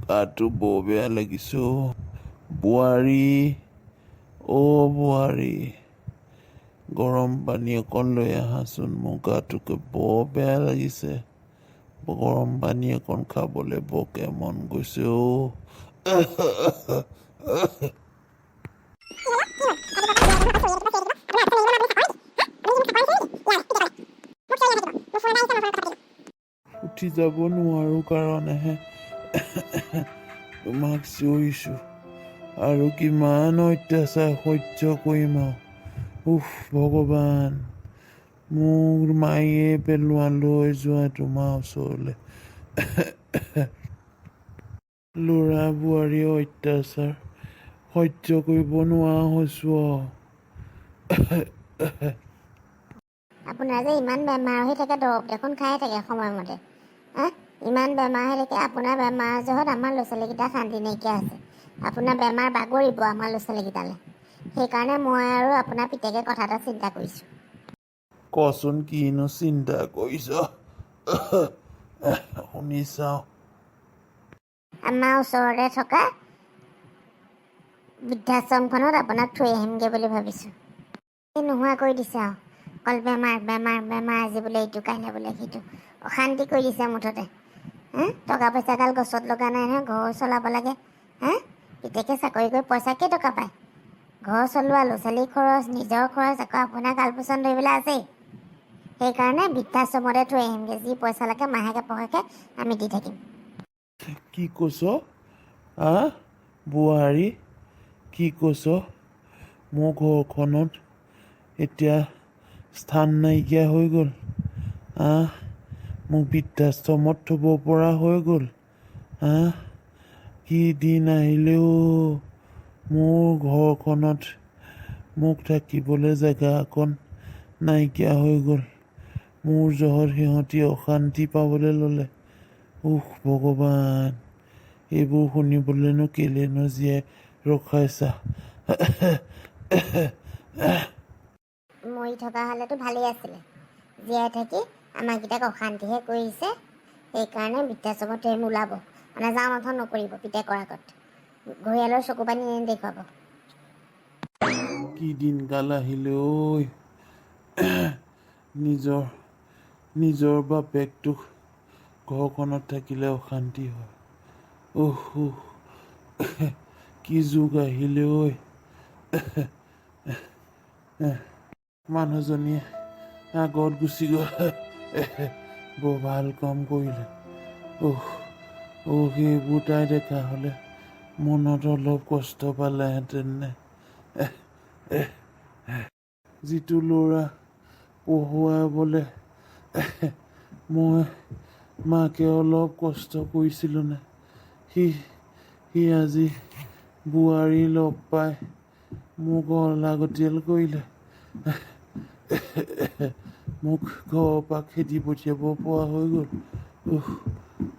গাটো বৰ বেয়া লাগিছে অ'। বোৱাৰী, অ' বোৱাৰী, গৰম পানী অকণ লৈ আহাচোন, মোৰ গাটোকে বৰ বেয়া লাগিছে। গৰম পানী অকণ খাবলৈ বৰকে মন গৈছে অ'। উঠি যাব নোৱাৰো কাৰণেহে তোমাক চিঞৰিছো। আৰু কিমান অত্যাচাৰ সহ্য কৰিম আৰু। উফ ভগৱান, মোক মাৰিয়ে পেলোৱা, লৈ যোৱা তোমাৰ ওচৰলৈ। ল'ৰা বোৱাৰীৰ অত্যাচাৰ সহ্য কৰিব নোৱাৰা হৈছো আৰু। আপোনাৰ যে ইমান বেমাৰ হৈ থাকে, দৰৱ দেখোন খায়ে থাকে সময়মতে। হা, ইমান বেমাৰ হৈ থাকে, আপোনাৰ বেমাৰ জহত আমাৰ ল'ৰা ছোৱালীকেইটা শান্তি নাইকিয়া হৈছে। আপোনাৰ বেমাৰ বাগৰিব আমাৰ ল'ৰা ছোৱালীকেইটালৈ। সেইকাৰণে মই আৰু আপোনাৰ পিতেকে কথা এটা চিন্তা কৰিছোঁ। কচোন, কিনো চিন্তা কৰিছ, শুনি চাওঁ। আমাৰ ওচৰতে থকা বৃদ্ধাশ্ৰমখনত আপোনাক থৈ আহিমগৈ বুলি ভাবিছোঁ। এই নোহোৱা কৰি দিছে আৰু, অকল বেমাৰ বেমাৰ বেমাৰ, আজি বোলে ইটো, কাইলৈ বোলে সিটো, অশান্তি কৰি দিছে মুঠতে। হা, টকা পইচাগাল গছত লগা নাই নহয়, ঘৰ চলাব লাগে। হা, পিতেকে চাকৰি কৰি পইচা কেইটকা পায়? ঘৰ চলোৱা, ল'ৰা ছোৱালীৰ খৰচ, নিজৰ খৰচ, আকৌ আপোনাক আলপৈচান ধৰিবলৈ আছেই। সেইকাৰণে বৃদ্ধাশ্ৰমতে থৈ আহিমগৈ। যি পইচা লাগে মাহেকে পষেকে আমি দি থাকিম। কি কৈছ, হা বোৱাৰী? কি কৈছ? মোৰ ঘৰখনত এতিয়া স্থান নাইকিয়া হৈ গ'ল? আহ, মোক বৃদ্ধাশ্ৰমত থ'ব পৰা হৈ গ'ল? আহ, কি দিন আহিলেও, মোৰ ঘৰখনত মোক থাকিবলৈ জেগা অকণ নাইকিয়া হৈ গ'ল। মোৰ জহত সিহঁতি অশান্তি পাবলৈ ল'লে। উফ ভগৱান, এইবোৰ শুনিবলৈনো কেলেনো জীয়াই ৰখাইছা? মৰি থকা হ'লেতো ভালেই আছিলে, জীয়াই থাকি আমাৰকেইটাক অশান্তিহে কৰিছে। সেইকাৰণে বৃদ্ধাশ্ৰমত থৈ ওলাব মানে যাওঁ নথওঁ নকৰিব, পিতেকৰ আগত ঘৰিয়ালৰ চকু পানী দেখুৱাব। কি দিনকাল আহিলে ঐ! নিজৰ নিজৰ বাপেকটোক ঘৰখনত থাকিলে অশান্তি হয়। উহ উহ, কি যুগ আহিলে ঐ! মানুহজনীয়ে আগত গুচি গ'ল, বৰ ভাল কাম কৰিলে। উহ উহ, সেইবোৰ তাই দেখা হ'লে মনত অলপ কষ্ট পালেহেঁতেন নে? যিটো ল'ৰা পঢ়ুৱাবলে মই মাকে অলপ কষ্ট কৰিছিলোঁ নে, সি সি আজি বোৱাৰী লগ পাই মোক অলাগতিয়াল কৰিলে, মোক ঘৰৰ পৰা খেদি পঠিয়াব পৰা হৈ গ'ল। উহ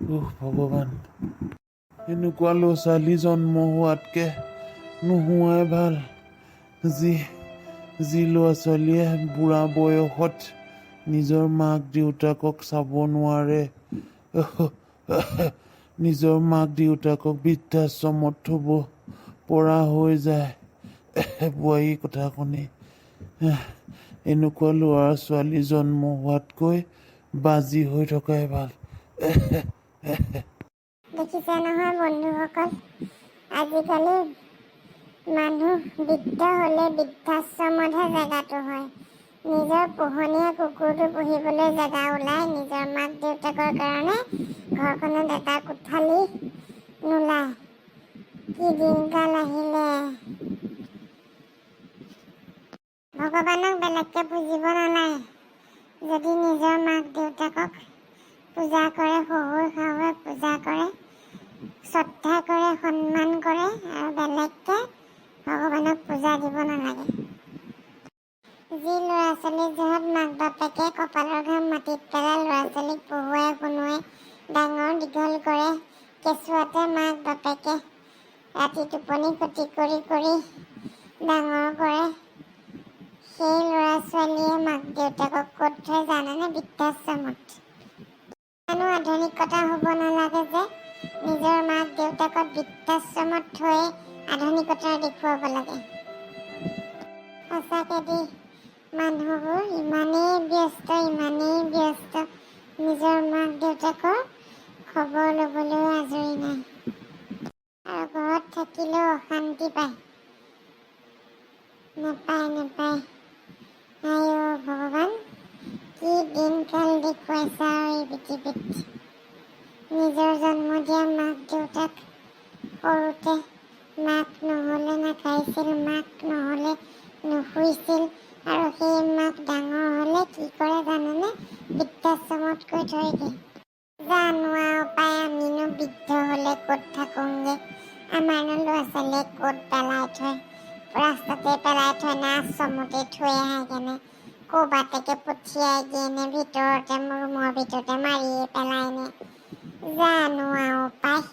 উহ ভগৱান, এনেকুৱা ল'ৰা ছোৱালী জন্ম হোৱাতকৈ নোহোৱাই ভাল। যি যি ল'ৰা ছোৱালীয়ে বুঢ়া বয়সত নিজৰ মাক দেউতাকক চাব নোৱাৰে, নিজৰ মাক দেউতাকক বৃদ্ধাশ্ৰমত থ'ব পৰা হৈ যায় বোৱাৰীৰ কথা শুনি, এনেকুৱা ল'ৰা ছোৱালী জন্ম হোৱাতকৈ বাঁজী হৈ থকাই ভাল। দেখিছে নহয় বন্ধুসকল, আজিকালি মানুহ বৃদ্ধ হ'লে বৃদ্ধাশ্ৰমতহে জেগাটো হয়। নিজৰ পোহনীয়া কুকুৰটো পুহিবলৈ জেগা ওলায়, নিজৰ মাক দেউতাকৰ কাৰণে ঘৰখনত এটা কোঠালি নোলায়। কি দিনকাল আহিলে! ভগৱানক বেলেগকে পুজিব নালাগে, যদি নিজৰ মাক দেউতাকক পূজা কৰে, শহুৰ শাহুৱেক পূজা কৰে, শ্ৰদ্ধা কৰে, সন্মান কৰে, আৰু বেলেগকে ভগৱানক পূজা দিব নালাগে। যি ল'ৰা ছোৱালীৰ জহত মাক বাপেকে কপালৰ ঘাম মাটিত পেলাই ল'ৰা ছোৱালীক পঢ়ুৱাই শুনোৱাই ডাঙৰ দীঘল কৰে, কেঁচুৱাতে মাক বাপেকে ৰাতি টোপনি ক্ষতি কৰি কৰি ডাঙৰ কৰে, সেই ল'ৰা ছোৱালীয়ে মাক দেউতাকক ক'ত থয় জানেনে? বৃদ্ধাশ্ৰমত। ইমানো আধুনিক ব্যস্ত, ইমানেই ব্যস্ত, নিজৰ মাক দেউতাকৰ খবৰ ল'বলৈও আজৰি নাই। আৰু ঘৰত থাকিলেও অশান্তি পায়। নাপায়, নাপায়। আই অ' ভগৱান, কি দিনকাল দেখুৱাইছা আৰু এই পৃথিৱীত! নিজৰ জন্ম দিয়া মাক দেউতাক, সৰুতে মাক নহ'লে নাখাইছিল, মাক নহ'লে নুশুইছিল, আৰু সেই মাক ডাঙৰ হ'লে কি কৰে জানেনে? বৃদ্ধাশ্ৰমত গৈ থৈ দিয়ে। জানো আৰু পাই, আমিনো বৃদ্ধ হ'লে ক'ত থাকোঁগে? আমাৰনো ল'ৰা ছোৱালীয়ে ক'ত পেলাই থয়? ৰাস্তাতে পেলাই থয় নে আশ্ৰমতে থৈ আহেগেনে ক'ৰবাতকে পঠিয়াই দিয়ে নে ভিতৰতে ৰুমৰ ভিতৰতে মাৰিয়ে পেলাই নে, জানো আৰু পাই।